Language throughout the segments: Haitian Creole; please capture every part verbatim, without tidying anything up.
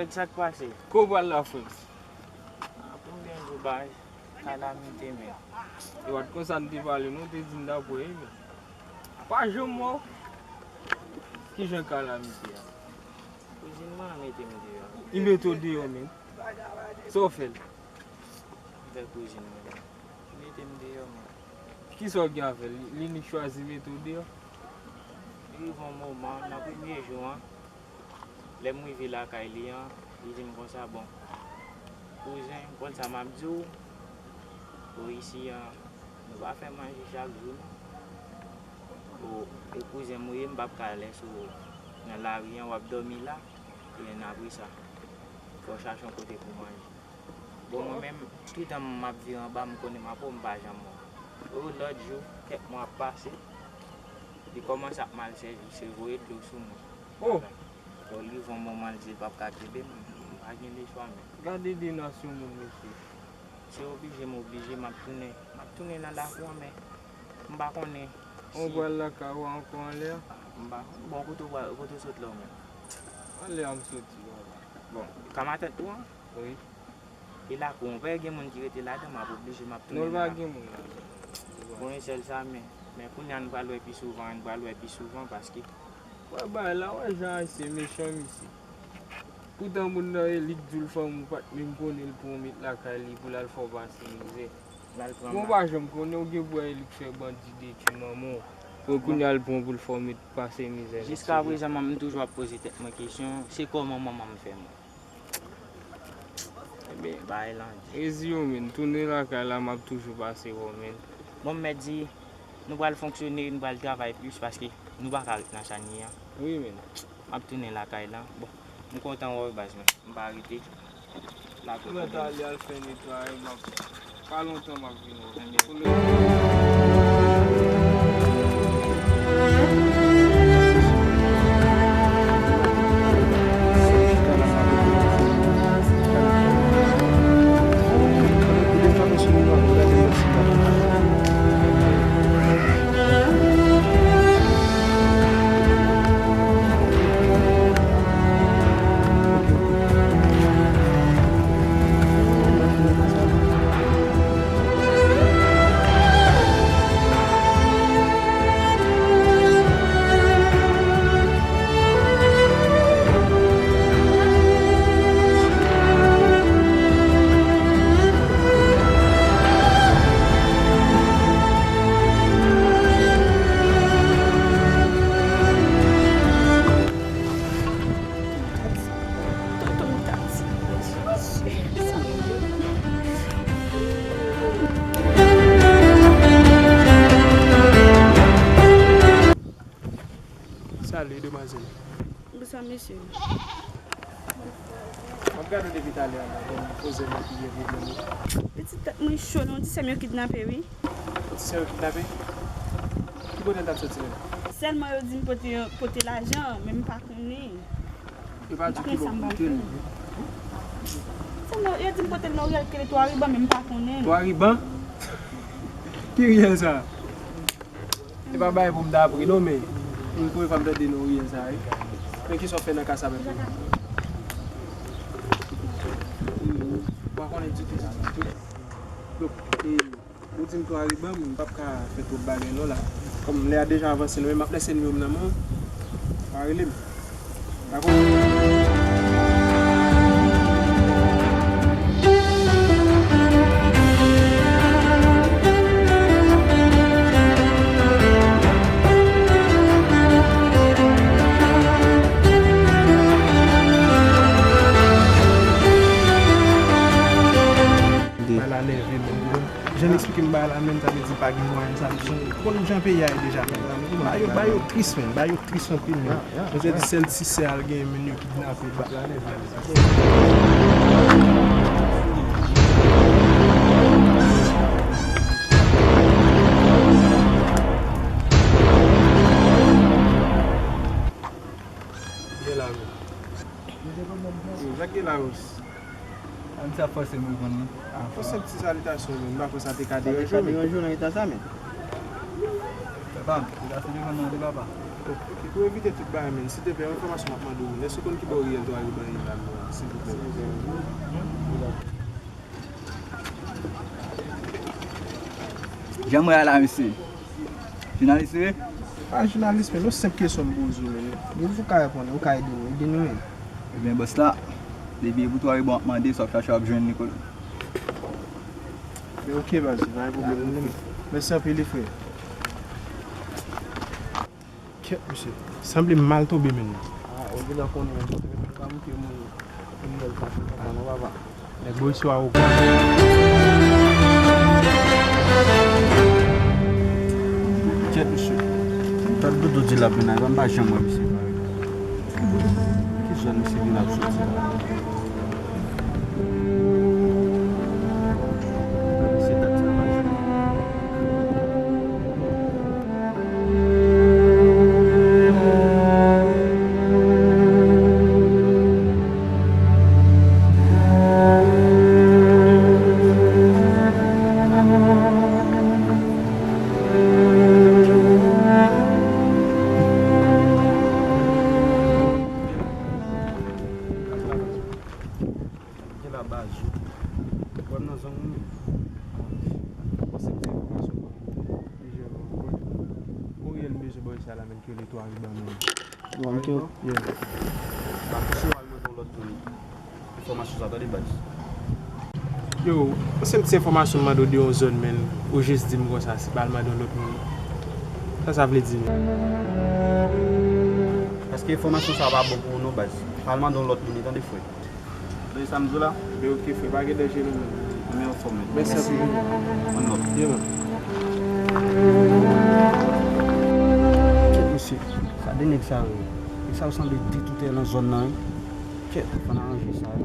Sa k pase? Ko pral la Frantz? Ah, pou m byen di w, bay, kalamite, men. E pa t konsa n te pale, non, w te di n t ap wè, men. Pa janm wè w. Kijan kalamite a? Kouzin mwen mete m deyò. Li mete w deyò, men. Sa w fè l? M fè kouzin mwen. Li mete m deyò, men. Kisa w gen avè l? Li, li nik chwazi mete w deyò? Li rive yon moman, nan premye jou an, lè m rive lakay li an, li di m konsa, bon, kouzen, konn sa m ap di w, o, isi an, nou pa fè manje chak jou, non. O, e kouzen m ou ye, m p ap ka lèse w nan lari an, w ap dòmi la, epi apre sa, fò w chache yon kote pou manje. Bon, mwen menm, toutan m ap vire anba, m konnen m ap wè w, m pa janm wè w. O, lòt jou, kèk mwa ap pase, li kòmanse ap malsèvi, se voye dlo sou mwen. Oh! Bon, li rive yon moman, li di l p ap ka kenbe m, m pa gen lechwa menm. Gade denasyon moun, mesye. Se oblije, m oblije, m ap tounen, m ap tounen nan lakou an, men m pa konnen si. Ou pral lakay ou ankò anlè a? M pa konn. Bon, kote w pral, kote w sot la ou menm? Anlè a m soti, papa. Bon, ka matant ou an? Wi. E lakou an, pa gen moun ki rete ladan, m ap oblije, m ap tounen nan lakou. Non, pa gen moun ladan. Bon, e sèl sa, men, men kounye a nou pral wè pi souvan, nou pral wè pi souvan, paske. Wè bagay la, wè jan Ayisyen mechan, mesye. Poutan moun nan e li k di w l fanm ou pa t menm konnen l pran w met lakay li pou l al fè w pase mizè. L al pran. Bon, pa janm konnen, ou gen pou wè e li k fè bandi detwi manman w. Pou kounye a l pran w pou l fè w met pase mizè. Jiska prezan, m toujou ap poze tèt mwen kesyon, se kòman manman m fè mwen? Ebyen, bay lan. Rezi yo, men, tounen lakay la, m ap toujou pase wè w, men. Bon, m mèt di, nou pral fonksyone, nou pral travay plis, paske nou pa ka ret nan sa n ye an. Wi, men. M ap tounen lakay la. Bon, m kontan wè w, baz, men. M pa rete. Mwen t ale al fè netwaye, m ap, pa lontan m ap vin wè w. Salut, demwazèl. Bonswa, mesye. M ap gade w depi talè a la, bon, poze m epi gen pwoblèm wi. Pitit tèt mwen cho non, ti sè m yo kidnape wi. Ti sè yo kidnape? Ki kote l t ap soti menm? Sèlman yo di m pote, pote lajan, men m pa konnen. Yo pa di ki bò w pote l. Sèlman yo di m pote l nan riyèl ki rele Twa Riban, men m pa konnen. Twa Riban? Ki riyèl sa? Se pa bagay pou m ta ap ri non, men m premye fwa m tande non riyèl sa wi. Men kisa w fè nan ka sa menm? M pa konnen ditou, ditou, ditou. Donk, e, ou di m Twa Riban, m p ap ka fè twòp bagay non la. Kòm lè a deja avanse non, men m ap lese nimewo m nan men w. Pa rele m. Dakò? Bagay la nève m. Jan l eksplike m bagay la menm, sa vle di pa gen mwayen sa. Ou konn jan peyi a ye deja menm. Bagay yo, bagay yo tris menm, bagay yo tris anpil menm. Mwen te di sèl ti sè a l genyen menm yo kidnape l. Byen la menm. Yo, sa k gen la, Ros? An sa fòse m reponn li. Fò senp ti salitasyon, men m pa kwè sa te ka deranje w, men. Sa te ka deranje w nan eta sa, men. Papa m, se ta se devan nan de papa. Ok, pou evite tout bagay, men, silteplè, yon enfòmasyon m ap mande w, èske w konn ki bò riyèl Twa Riban ye la, silteplè? Jan mwen a la, mesye. Jounalis ou ye? Pa jounalis, men, yon senp kesyon m poze w, men. Depi w ka reponn, ou ka ede nou, ede nou, men. Ebyen, bòs la, depi e pou Twa Riban w ap mande, sa w ap chache w ap jwenn li, kòlèg. Men ok, baz, pa gen pwoblèm. Mèsi anpil, wi, frè. Kèt, mesye. Sanble m mal tonbe, menn. Ah, ou gentan konnen, ou pa moutre moun riyèl sa, se konsa, non, papa. Nèg Boris yo awogan. Kèt, mesye. Sa Dodo di la, menn, m pa janm wè misye parèy. Ki zòn misye vin ap soti la? Misye dat sa pa jwenn. Gen la baz yo. Ou wè m nan zòn nan menm. Bon, se te enfòmasyon pou mwen. Plizyè moun. Kote, kote, kote riyèl m bezwen bò sa la menm ki rele Twa Riban menm. Bon, ok. Yeah. Pa kouche w al mande yon lòt moun enfòmasyon sa, tande baz. Yo, se yon ti enfòmasyon m mande w de yon zòn, men ou jis di m konsa, si pa al mande yon lòt moun. Sa sa vle di menm? Paske enfòmasyon sa pa bon pou ou non baz. Pa al mande yon lòt moun, tande frè. Tande sa m di w la? Ebyen, ok, frè, pa gen danje non, men. Men anfòm, men. Mèsi anpil. Ann lòt. Yeah, man. Kèt, mesye. Sa de nèg sa yo. Nèg sa yo sanble detoutè nan zòn nan, wi. Kèt, fò n aranje sa, wi.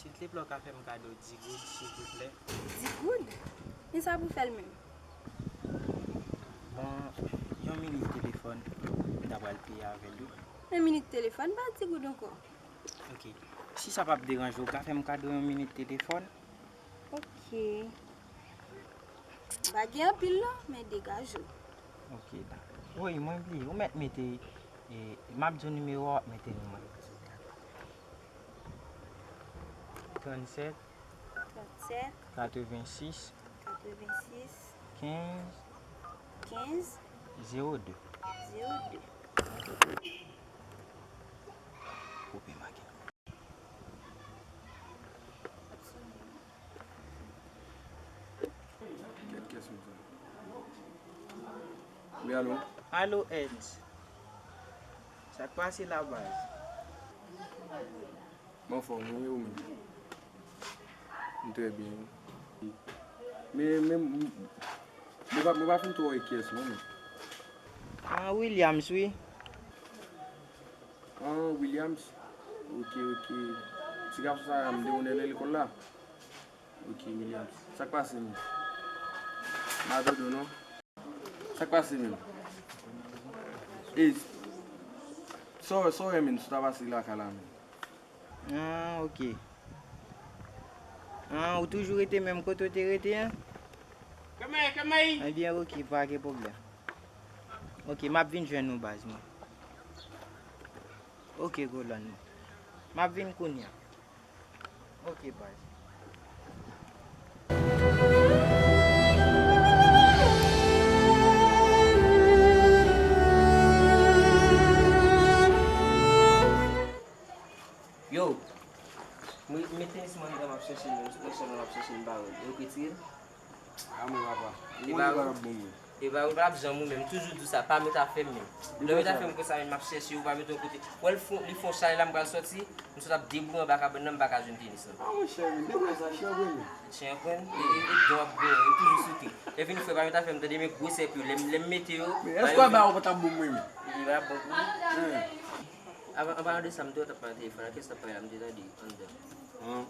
Silteplè, w ka fè m kado di goud, silteplè? Di goud? Men sa pou fè l menm? Bon, yon minit telefòn, m ta pral peye avè l, wi. Yon minit telefòn, pa di goud ankò. Ok. Si sa p ap deranje w, w ka fè m kado yon minit telefòn? Ok. Pa gen anpil non, men degaje w. Ok, dakò. Woy, mwen bliye. Ou mèt mete, e, m ap di w nimewo a, w ap mete li mwen. Trannsèt. Trannsèt. Katrevensis. Katrevensis. Kenz. Kenz. Zewo de. Zewo de. Koupe make. Kèt kèsyon sa. Wi, alo? Alo, Ed. Sa k pase la, baz? M anfòm, wi, ou menm? M trè byen, wi. Men, men, m, mwen pa, mwen pa fin twò wè kiyès, non, men. Ah, Williams, wi. Ah, Williams? Ok, ok. Ti gason sa, m te konnen l nan lekòl la. Ok, Williams. Sa k pase, menm? M pa tande w, non. Sa k pase menm? E, sa w, sa w wè menm, si w ta pase lakay la menm? Ah, ok. Ah, ou toujou rete menm kote w te rete an? Ebyen, ok, pa gen pwoblèm. Ok, m ap vin jwenn ou, baz mwen. Ok, kolòn mwen. M ap vin kounye a. Ok, baz. Yo, mwen, mwen tenis mwen anndan, m ap chèche l, mwen sèlman m ap chèche l, m pa wè l. Yo k retire l? A mwen papa. Ou konn li pa t ap bon mwen. Epa ou pa t ap janm ou menm, m toujou di w sa, pa met afè m menm. Lè w met afè m konsa menm, m ap chèche ou, pa met yon kote. Wè l fon, li fon chalè la, m pral sòti, m sot ap deboule anba kabann nan, m pa ka jwenn tenis lan. A monchè, men, depi lè sa, chen an pran men. Chen an pran, e, e, e don ap goumen, li toujou sou te. Lè vin fre, pa met afè m, tande, men gwosè pye w, lè m, lè m mete yo. Men èske w ap bay ou pa t ap bon mwen menm? Li pa t ap bon pou ou. An palan de sa, m te wè w t ap pale nan telefòn la, kiyès w t ap pale la, m te tande anndan. An, an,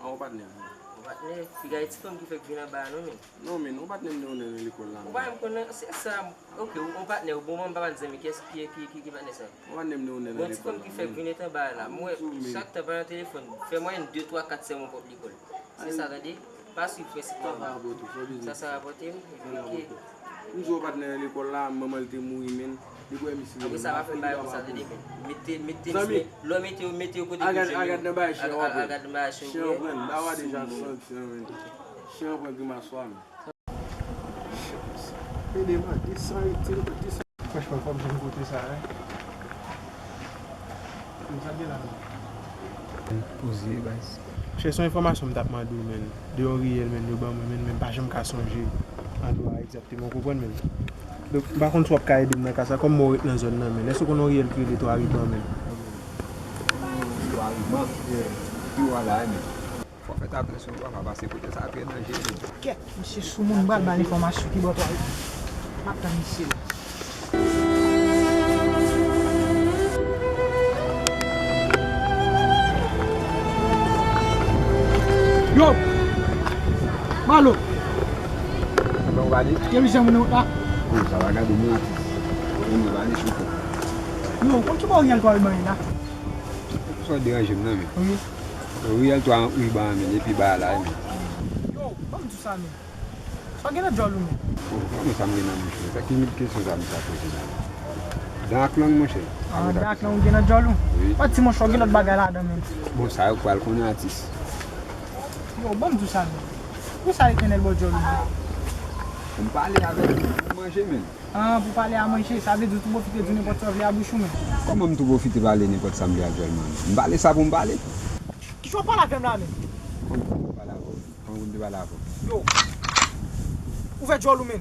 yon patnè m. Yon patnè? Piga e ti fanm ki fèk vin anba a non, men. Non, men, yon patnè m te konnen nan lekòl la. Ou pa menm konnen, se sa, ok, yon patnè, ou bon, m pa pale zanmi, kiyès, ki, ki, ki, ki patnè sa? Yon patnè m te konnen nan lekòl la. Bon, ti fanm ki fèk vin anba a la, m wè, chak tan pa nan telefòn, fè mwayèn de, twa, kat sèmon pwòp lekòl. Se sa, tande? Pa swiv prensip mwen. Sa, sa rapòte, sa w bezwen. Sa, sa rapòte, wi. Sa rapòte. M di w patnè nan lekòl la, manman l te mouri, men. Depi w wè misye. Apre sa, pa fè bagay konsa, tande, men. Mete, mete, zanmi, lè w mete yo, mete yo kote pou jwenn yo. Al gad nan bagay chen an pran. Al gad nan bagay chen an pran. Chen an pran, dawa deja sanksyon, men. Chen an pran grimas wa, men. Ede m a desann, ede m a desann. Franchman, fò m jwenn kote sa a, wi. Sa gen la menm. Poze, baz. Chè, se yon enfòmasyon m t ap mande w, menn. De yon riyèl, menn, yo ban mwen, menn, men m pa janm ka sonje andwa a egzakteman, w konprann, menn. Donk, m pa konn si w ap ka ede m nan ka sa, kòm mwen w ret nan zòn nan, menn. Èske w konn yon riyèl ki rele Twa Riban, menn? Twa Riban? Ki w a la, menn? Fò w fè atansyon, papa, paske kote sa ap ranje, menn. Kèt, misye sou moun, m pral ba l enfòmasyon ki bò twal. M ap tann misye la. Yo! Malo! Kòman w pale? Ke misye moun la? Bon, sa va gade nou atis. Kòman w pale sou kò? Yo, konn ki bò riyèl twal ban la? Sa w deranje m nan, men. Wi. Riyèl Twa Riban an, men, epi ba la, men. Yo, ban m di w sa, men. Sa w gen nan djòl ou, men? Oh, kòman sa m gen nan, monchè? Sa ki kesyon sa misye ap poze la? Dan ak lang, monchè. Ah, dan ak lang ou gen nan djòl ou? Wi. Pati, monchè, w gen lòt bagay ladan, men. Bon, sa yo pral konnen atis. Yo, ban m di w sa, men. Pou sa Letènèl ba w djòl ou, men? Pou m pale avèk ou, pou manje, men. Ah, pou pale a manje, sa vle di w tou pwofite di nenpòt sa w vle a bouch ou, men. Kòman m tou pwofite pale nenpòt sa m vle aktyèlman, men? M pale sa pou m pale. Kijan w pale avè m la, men? Kòman m te pale avè w? Kòman m te pale avè w? Yo! Ouvè djòl ou, men!